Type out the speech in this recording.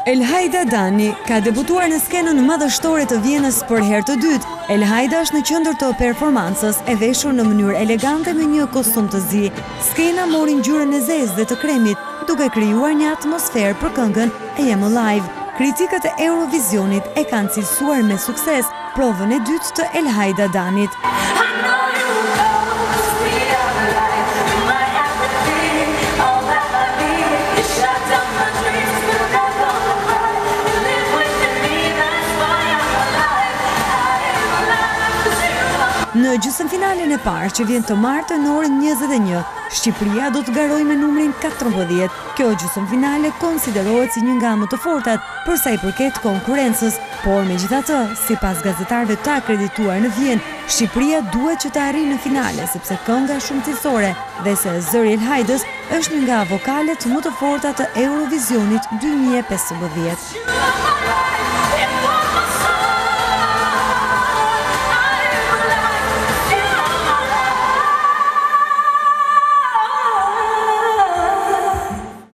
Elhaida Dani ka debutuar në skenën madhështore të Vjenës për herë të dytë. Elhaida është në qendër të performancës, e veshur në mënyrë elegante me një kostum të zi. Skena mori ngjyrën e zezë dhe të kremit, duke krijuar një atmosferë për këngën I Am Alive. Kritikët e Eurovisionit e kanë cilësuar me sukses provën e dytë të Elhaida Danit. Në gjysmëfinalen e parë që vjen të martën në orën 21, Shqipëria do të garojë me numrin 14. Kjo gjysmëfinale konsiderohet si një nga më të fortat për sa i përket konkurrencës, por megjithatë, sipas gazetarëve të akredituar në Vjenë, Shqipëria duhet që të arrijë në finale sepse kënga është shumë cilësore dhe se zëri i Elhaidës është një nga vokalet më të forta të Eurovisionit 2015.